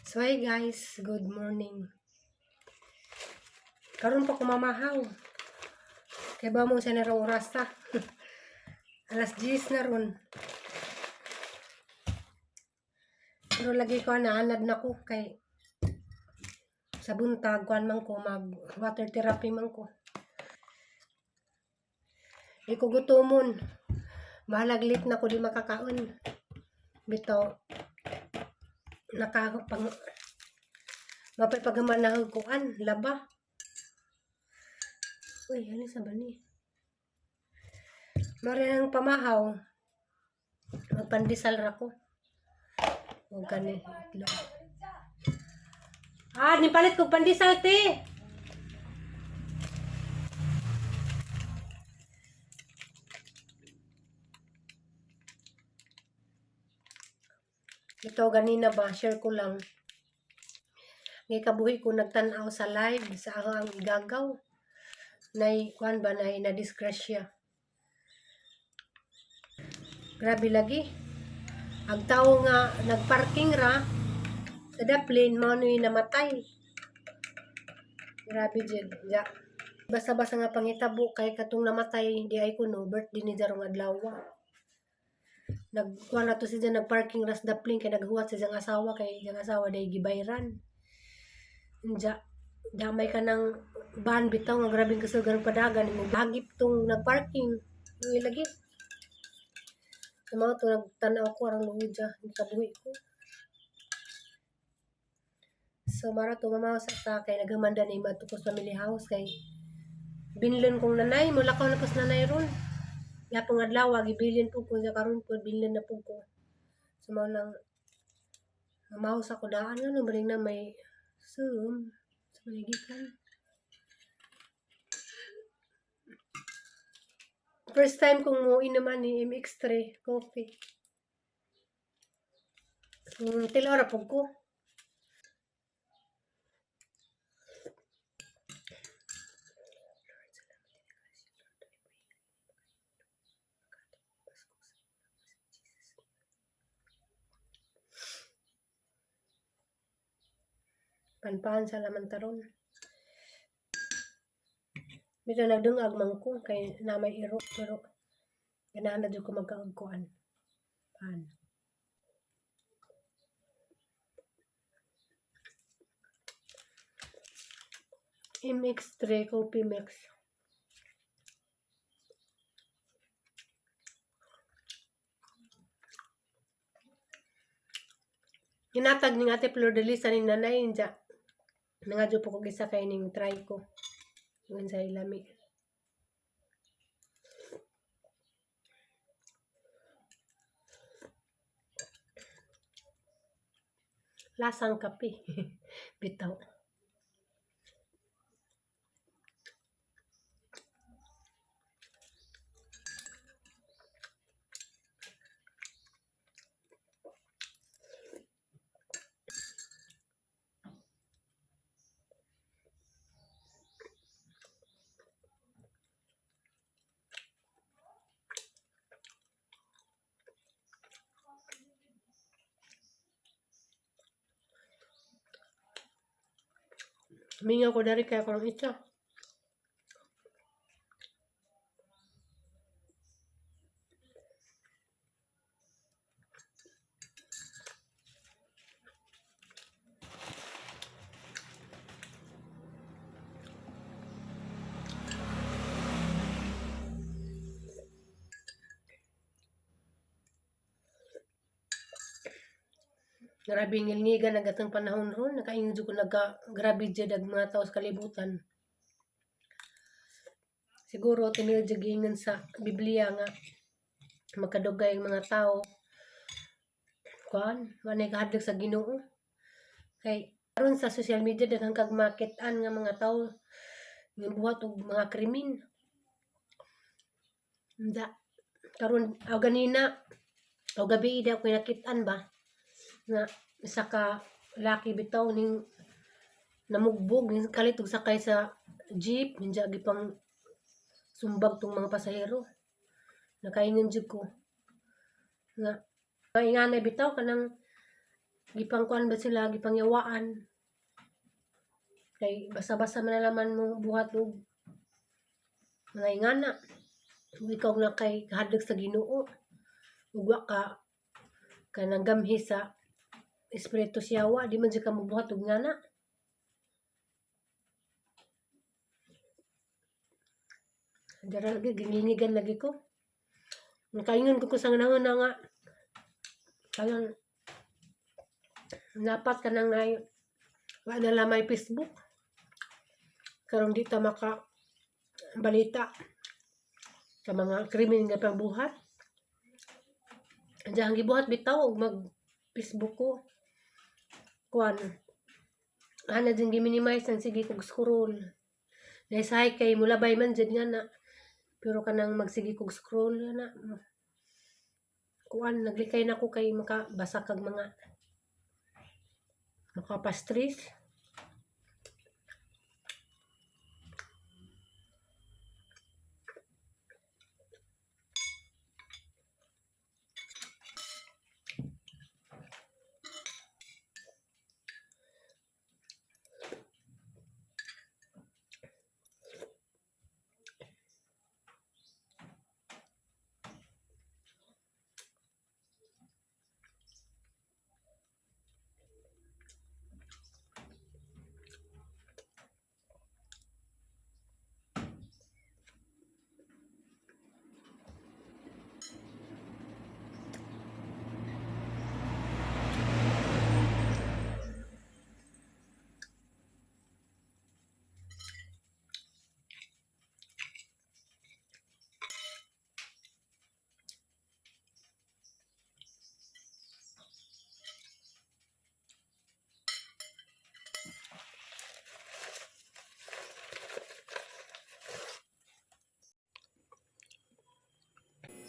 So hey guys, good morning. Karon pa ko mamahaw. Kay ba mo sa narong orasa? Alas 10 na ron. Pero lagi ko naanad na ko kay sa buntag kuan man ko, mag water therapy man ko. Di ko gutomon. Bahalag late na ko, di makakaon. Bitaw naka pang mapay pagamanahog kuan laba. Uy, ano sa bani? Mari ang pamahaw. Magpandesal ra ko. Huwag gani itlog. Ah, nipalit ko pandesal, te. Ito ganina ba, share ko lang. Ngay kabuhi ko nagtan-aw sa live sa ako ang igagaw. Nay kuan ba, nay na disgrasya. Grabe lagi. Ang tao nga nagparking ra sa daplin mao ni namatay. Grabe jud. Ja. Basta-basta nga pangitabo kay katong namatay di ay kuno birthday ni darong adlaw. Nagkuan na to siya, nagparking ras daplin kay naghuwat sa iyang asawa kay iyang asawa day gibayran. Inja damay ka ng van bitaw nga grabeng kasugan padagan mo hagip tong nagparking. Luoy lagi. Sa mga to nagtan-aw ko arang luod ja kabuhi ko. So mara to mamaw sa ta kay naghamanda ni madto ko sa family house kay binlon kong nanay mulakaw na pos nanay ron. Yapong adlaw gibilin pud ko sa karon pud binlon na pud ko. So mao nang mamaw sa ko daan nga no na may Zoom sa paligikan. First time kong mo inom ani MX3 coffee. Tilaw ra pud ko. Panpan sa laman taron. Bitaw nagdungag man ko kay na may iro pero ganahan na jud ko magkaog kuan. Pan. MX3 coffee mix. Hinatag ning Ate Flor de Lisa ning nanay inja. Nangadyo po ko gisa kay ning try ko. Yun sa ilami. Lasang kape. Bitaw. Mingaw ko dari kaya ko itsa. Grabe ngilngigan na gatong panahon ron. Nakaingon jud ko nagka grabe jud ang mga tao sa kalibutan. Siguro tinuod jud giingon sa Biblia nga magkadugay ang mga tao kuan, walay kahadlok sa Ginoo. Kay aron sa social media daghan kag makit-an nga mga tao nga buhat og mga krimen. Unsa karon aw ganina aw gabi di ako nakit-an ba nga isa ka laki bitaw ning namugbog ning kalit og sakay sa jeep ninja gipang sumbag tong mga pasahero. Nakaingon jud ko nga ingana bitaw kanang Gipangkuan ba sila, gipangyawaan. Kay basa-basa man na laman mo buhat og mga ingana. Ug ikaw na kay kahadlok sa Ginoo. Ug wa ka kanang gamhi sa espiritu sa yawa, di man jud ka mobuhat og ngana. Dara lagi ginglingigan lagi ko. Nakaingon ko sa nganahon na nga kanang napat kanang nay wa na lang may Facebook karon di ta maka balita sa mga krimen nga pangbuhat. Diyan ang gibuhat bitaw og mag Facebook ko. Kuan. Ana din gi-minimize ang sige kog scroll. Naisahay kay mulabay man jud nga na. Pero kanang magsige kog scroll na. Kuan, naglikay na ko kay makabasa kag mga makapa-stress.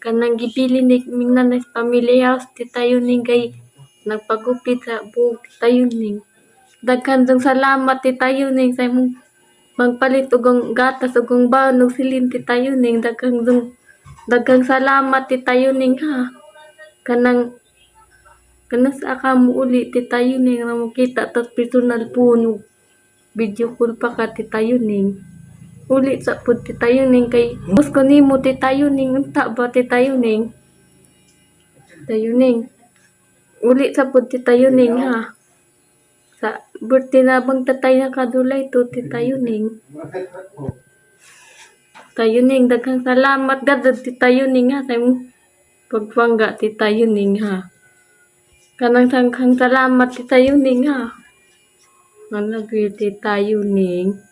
Kanang gibilin ni ming nanay sa family house, Tita Yuning, kay nagpagupit sa buhok, Tita Yuning. Daghan jung salamat, Tita Yuning, sa imong magpalit og ang gatas ug ang baon ug silin, Tita Yuning. Daghang jung daghang salamat, Tita Yuning, ha. Kanang kanang sa ka mouli, Tita Yuning, nga mokita tas personal puhon ug video call pa ka, Tita Yuning. Uli sa pud, Tita Yuning, kay gusto nimo, Tita Yuning, unta ba, Tita Yuning? Tita Yuning. Uli sa pud, Tita Yuning, ha. Sa birthday na bang tatay na kadulay to, Tita Yuning. Tita Yuning, daghang salamat gad Tita Yuning, ha, sa imong pagpangga, Tita Yuning, ha. Kanang daghang salamat, Tita Yuning, ha. Ano Tita Yuning.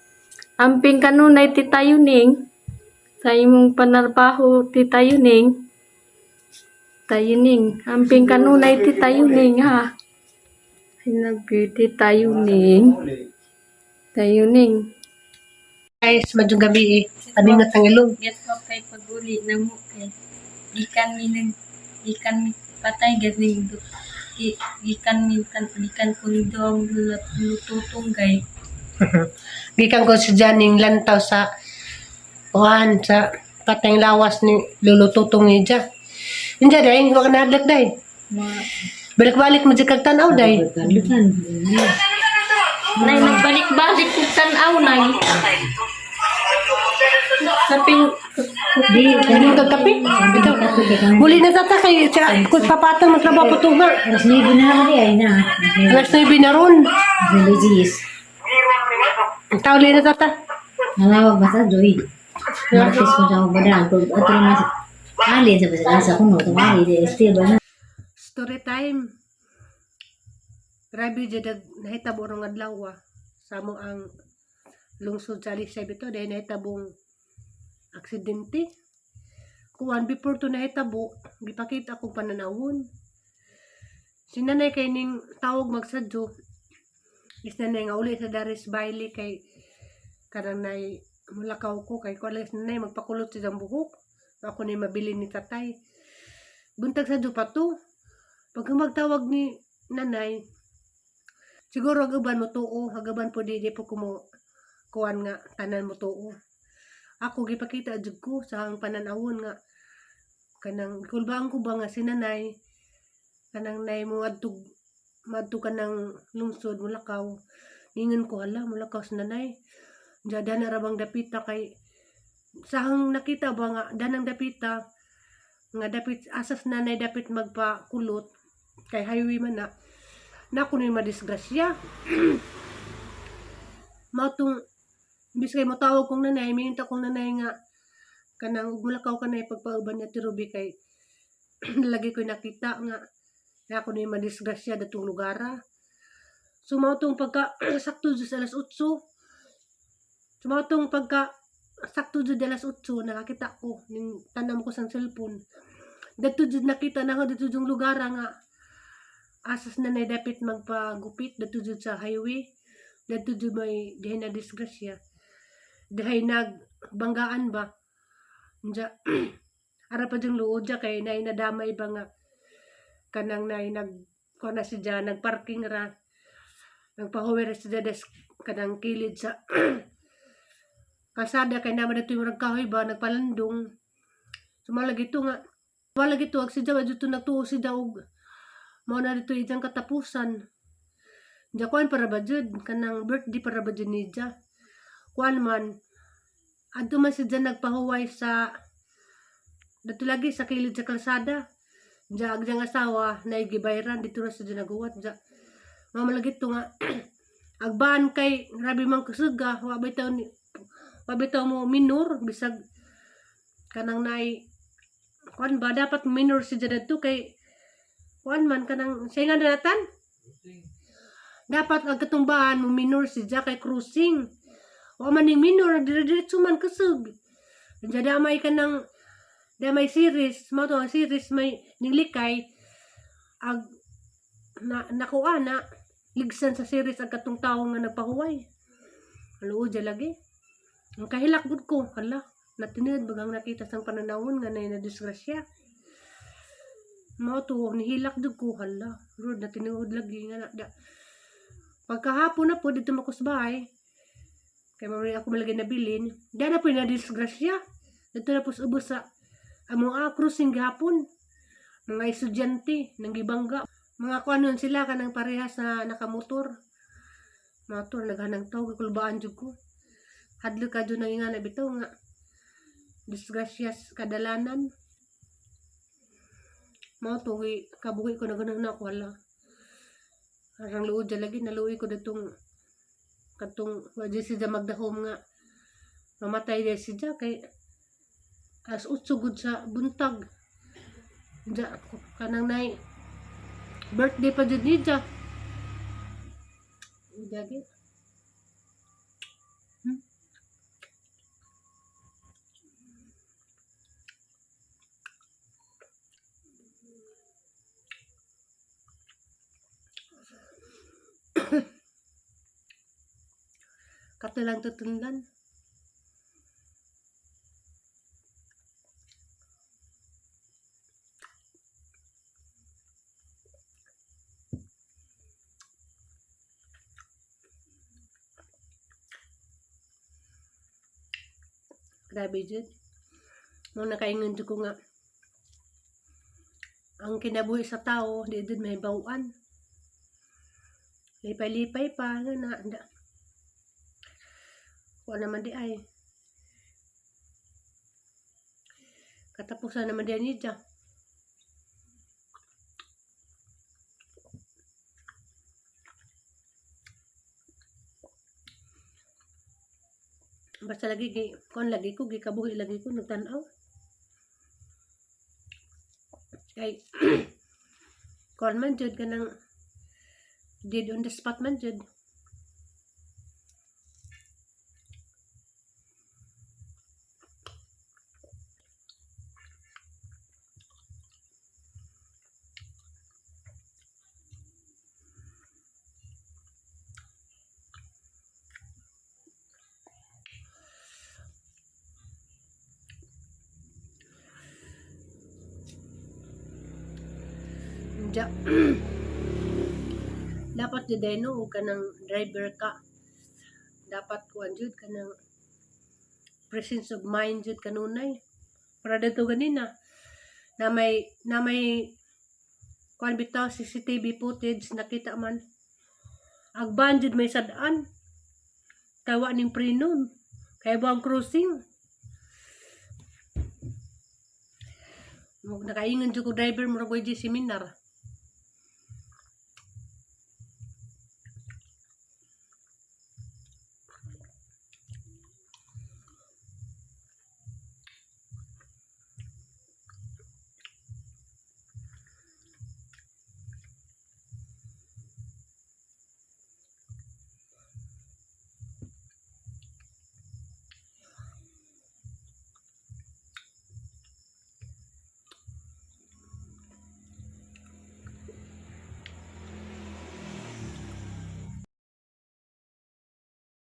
Amping kanunay, Tita Yuning, sa imong panarbaho, Tita Yuning. Tita Yuning, amping kanunay, Tita Yuning, ha. I love you, Tita Yuning. Tita Yuning. Guys, madyong gabi eh. Paningat ang ilong. Get ko kay paguli na mo kay gikan mi nag gikan mi patay ganing gikan mi tan gikan ko ni dong lututong gay. Gikan ko si Janing lantaw sa kuan sa patay lawas ni Lolo Tutong ni Ja. Inja day, wa ka nahadlok day. Balik-balik mo jud kag tan-aw day. Nay, nagbalik-balik kog tan-aw, nay. Kaping Di, ganun kag kape. Ito. Huli na tata kay siya, kung papatang magtrabaho pa tunga. Alas 9 na ako ay na. Alas 9 na ron. Alas Ang tao na tata. 10. Nalawag ba sa Joy? Martis ko sa ubadaan. Kung ato naman Ali sa basta sa kuno tumali di still ba na. Story time. Grabe jud ag nahitabo rong adlaw ah. Sa mo ang lungsod sa Alisay bito dahil nahitabong aksidente. Kuan before to nahitabo, gipakita akong pananawon. Si nanay kay ning tawag magsadyo. Is nanay nga uli sa Daris Bailey kay kanang nay mulakaw ko kay kuan lang si nanay magpakulot sa iyang buhok. Ako ni mabili ni tatay. Buntag sa pa to. Pag magtawag ni nanay, siguro ang uban mo tuo, ang uban po di, di po kumo kuan nga tanan mo tuo. Ako gipakita jud ko sa ang pananawon nga kanang kulbaan ko ba nga si nanay kanang nay mo adtog Madto ka ng lungsod, mulakaw. Ningon ko, hala, mulakaw sa nanay. Diya, dana ra bang dapita kay sahang nakita ba nga danang dapita nga dapit asas nanay dapit magpakulot kay highway man na na kuno madisgrasya. Mao tong imbis kay motawag kong nanay, miinta kong nanay nga kanang ug mulakaw kanay pagpauban niya ti Ruby kay lagi ko nakita nga na ako ni madisgrasya datong lugara. So mao tong pagka sakto jud sa alas 8. So mao tong pagka sakto jud alas 8 nakakita ko ning tanam ko sa cellphone. Dadto jud nakita na ako dito jung lugar nga asas na nay dapit magpagupit dadto jud sa highway. Dadto jud may dihay na disgrasya. Dihay nagbanggaan ba. Unja ara pa jung luod ja kay nay nadamay ba nga kanang nay nag kuan na siya nagparking ra, nagpahuwi ra siya des kanang kilid sa kalsada kay naman dito yung murag kahoy ba nagpalandong. So malagi to nga malagi to ag siya dito nagtuo siya og mao na dito ijang katapusan. Diya kuan para ba jud kanang birthday para ba jud niya kuan man adto man siya nagpahuway sa dito lagi sa kilid sa kalsada. Diya ag diyang asawa na gibayran dito ra siya naguwat diya. Mamalagi to nga agbaan kay grabe man kusuga, wa bitaw ni wa bitaw mo minor bisag kanang nay kuan ba, dapat minor si dyan dadto kay kuan man kanang siya nga natan dapat ang katumbaan mo minor si dya kay cruising wa man ning minor, dire-diretso man kusog. Diya damay kanang damay series mo to ang series may ninglikay ag na nakuha na ligsan sa series ang katong tawo nga nagpahuway. Luod dya lagi ang kahilak gud ko, hala, natinid bagang nakita sang pananawon nga nay na disgrasya. Mao to nihilak jud ko, hala Lord, natinuod lagi nga na da. Pagkahapon na po dito makusbay kay mao ako malagay na bilin da na po na disgrasya dito na po sa ubos sa among crossing gihapon, mga estudyante nang gibangga, mga kuanon sila kanang parehas na nakamotor. Motor naghanang tawo, gikulbaan jud ko, hadlok ka jud nang ingana bitaw nga disgrasyas kadalanan. Mao to gi kabuhi ko na ganun na ako, hala, arang luod dya lagi naluoy ko datong katong wa jud siya magdahom nga mamatay dahil siya kay as 8 gud sa buntag. Diya kanang nay birthday pa jud niya Jagi. Kato lang tutundan. Grabe jud. Mo nakaingon jud ko nga ang kinabuhi sa tao di jud may bawaan. Lipay-lipay pa nga na da. Kuha naman di ay. Katapusan naman di niya. Basta lagi gi kuan lagi ko gikabuhi lagi ko nagtan-aw. Kay kuan man jud kanang dead on the spot man jud. Diya. Dapat jud ay no og kanang driver ka. Dapat kuan jud kanang presence of mind jud kanunay. Para dito ganina na may Kuan bitaw CCTV footage nakita man. Agban jud may sad-an. Kay wa ning prenon. Kay ang crossing. Mug nakaingon jud ko driver murag way seminar.